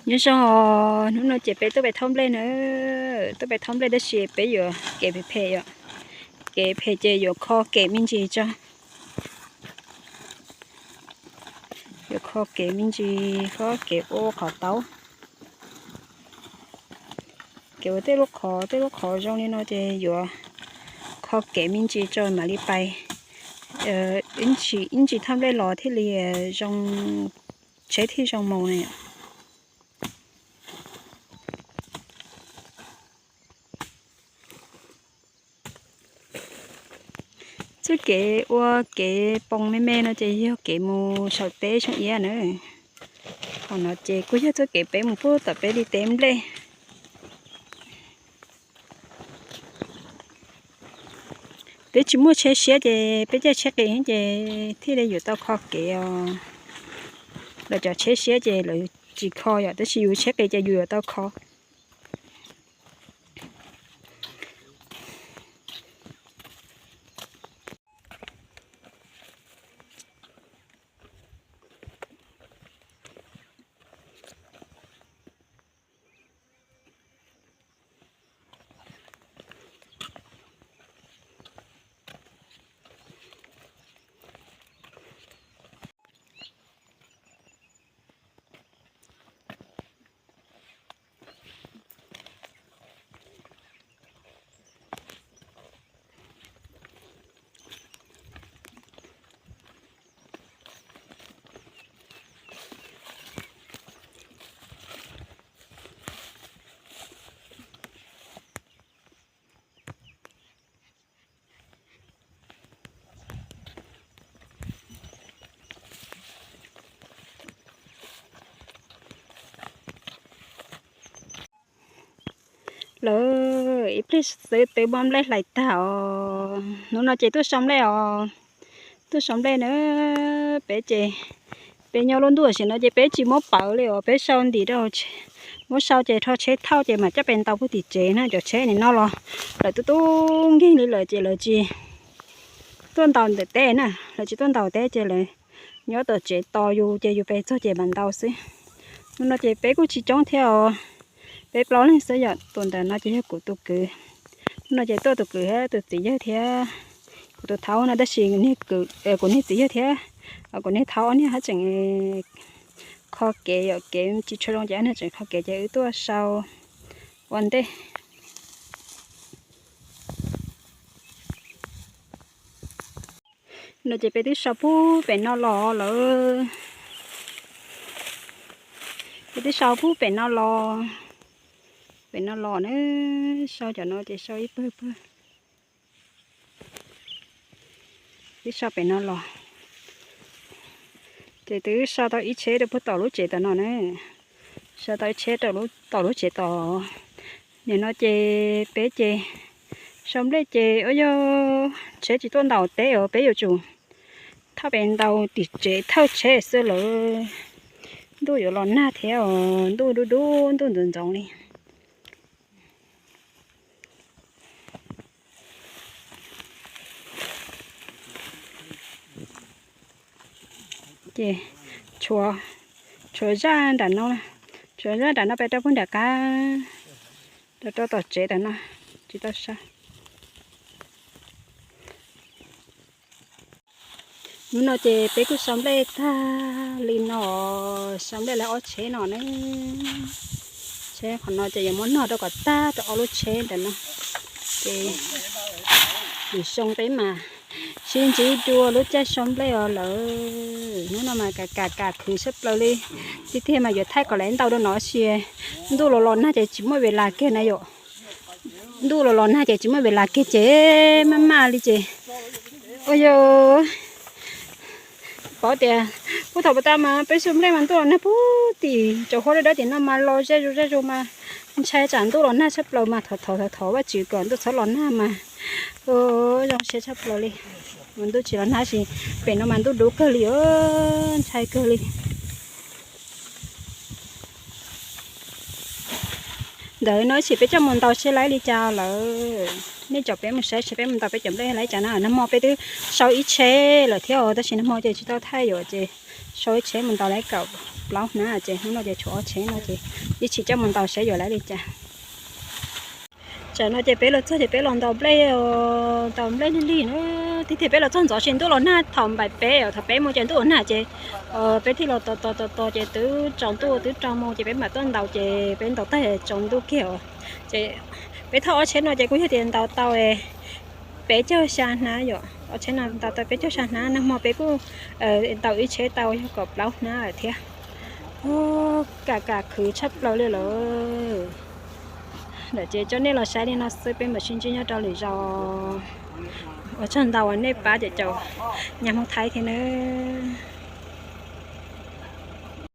Nyob zoo, hnub no ces peb tuaj pem thauj nplej na, tuaj pem thauj nplej tab sis peb yuav kev phem phem yom, kev phem ces yuav kho kev me ntsis tso, yuav kho kev me ntsis, kho kev ua qhov taub, kev ua tej lub qhov, tej lub qhov zoo li no ces yuav kho kev me ntsis tso mam li pais, ib ntsis thauj nplej los thiaj li zoo, tsheb thiaj zoo mus na. Txoj kev ua kev poo me me no ces yog kev mus saum teb Tshooj Iab na. Qhov no ces kuj yog txoj kev peb mus puag tom peb li teb nplej. Peb tsis muaj tsheb siab ces peb caij tsheb qis ces thiaj li yuav tau kho kev os. Lawv cov tsheb siab ces lawv tsis kho yom, tab sis yus tsheb qis ces yus yuav tau kho. Lawv ib pliag xwb twb muab nplej hlais tag os. Hnub no ces tuaj sau nplej os, tuaj sau nplej na. Peb ces peb nyob lub ntuj tam sim no ces peb tsis muab pawv li os, peb sau ntim rau, muab sau ces rho tsheb thauj ces mam coj pes ntaus puag tim tsev na. Cov tsheb nim no los lawv tub tub nkeeg li lawm ces lawv tsis tuaj ntaus ntawm teb na, lawv tsis tuaj ntaus teb ces lawv nyob tom tsev tos yus ces yus pes txog ces mam ntaus xwb. Hnub no ces peb kuj tsis coob thiab os, peb plaub leeg xwb yom. Tus ntawm no ces yog kuv tus kwv, hnub no ces tuaj tus kwv thiab tus txiv yawg thiab kuv tus thaub no, tab sis kuv niag txiv yawg thiab kuv niag thaub ob niag haj tseem kho kev yom, kev tsis tshua zoo ces ob niag tseem kho kev ces wb tuaj sau ua ntej. No ces peb twb sau puag pem no los lawm, peb twb sau puag pem no los, pem no los na, sau cov no ces sau ib pawg pawg. Twb sau pem no los, ces twb sau tau ib tsheb rau puag tom lub tsev tom no na, sau tau ib tsheb rau tom lub tsev tom. Nim no ces peb ces sau nplej ces ua yog tsheb tsis tuaj ntaus teb os, peb yuav tsum thauj pes ntaus tim tsev thawj tsheb xwb lawm. Ntuj yuav los nag thiab os, ntuj dub dub ntuj ntxoov ntxoov li. Ces tshuav, tshuav zaj nram no, tshuav zaj nram no pem rau puag nram qab, rau rau tom tsev tam no, tsis tau sab. Hnub no ces peb kuj sau nplej tag li no, sau nplej lawv ob tsheb no ne. Tsheb qhov no ces yuav muab nog rau kom tag rau ob lub tsheb ntawm no. Ces lwm xyoo peb mas sib ntsib dua lub caij sau nplej os lawm. Hnub no mas kam kam kam khwv tshaj plaws li. Tiag tiag mas yuav thaij kom lawv ntau dua no sis ntuj los los nag ces tsis muaj ves las kiag na yom. Ntuj los los nag ces tsis muaj ves las kiag ces maj maj li ces. Ua yog paub tias puag thaum puag ta mas peb sau nplej mas ntuj los nag puag tim cov huab dawb dawb tim no mas los zej zug zej zug mas ntshai tsam ntuj los nag tshaj plaws mas thov thov thov thov Vajtswv kom ntuj txhob los nag mas zoo siab tshaj plaws li. Ntuj tsis los nag sis pem no mas ntuj dub kawg li, ntshai kawg li. Ntawd no ib chim peb coj mus ntaus seb laib li cas lawm. Nej caum peb mus saib seb peb mus ntaus peb cov nplej lawv cas na. Nag hmo peb twb sau ib tsheb lawm thiab os, tab sis nag hmo ces tsis tau thaij yuav ces sau ib tsheb mus ntaus lawv kaum plaub hnab ces hnub no ces tshuav ob tsheb no ces ib tsis coj mus ntaus saib yuav lawv li cas. Tsam no ces peb los txog ces peb los ntaus nplej, ntaus nplej lig lig na. Tiag tiag peb los txog ntxov ces ntuj los nag thaum npaim peb os, thaum peb mus ces ntuj los nag ces peb thiaj los tos tos tos tos ces twb tsaus ntuj twb rau mus ces peb mam tuaj ntaus ces peb ntaus tag tsaus ntuj kiag os. Ces peb thauj ob tsheb no ces kuj yog tias ntaus tau peb caug xya hnab yom, ob tsheb no ntaus tau peb caug xya hnab. Nag hmo peb kuj ntaus ib tsheb tau yog kaum plaub hnab lawm thiab. Kam kam khwv tshaj plaws li lawm. Lawm ces coj nej los saib li no xwb, peb mam sib ntsib nyob rau lwm zaus. Ua tsaug ntau uas nej pab cov caum nyab Hmoob Thaib thiab nawb.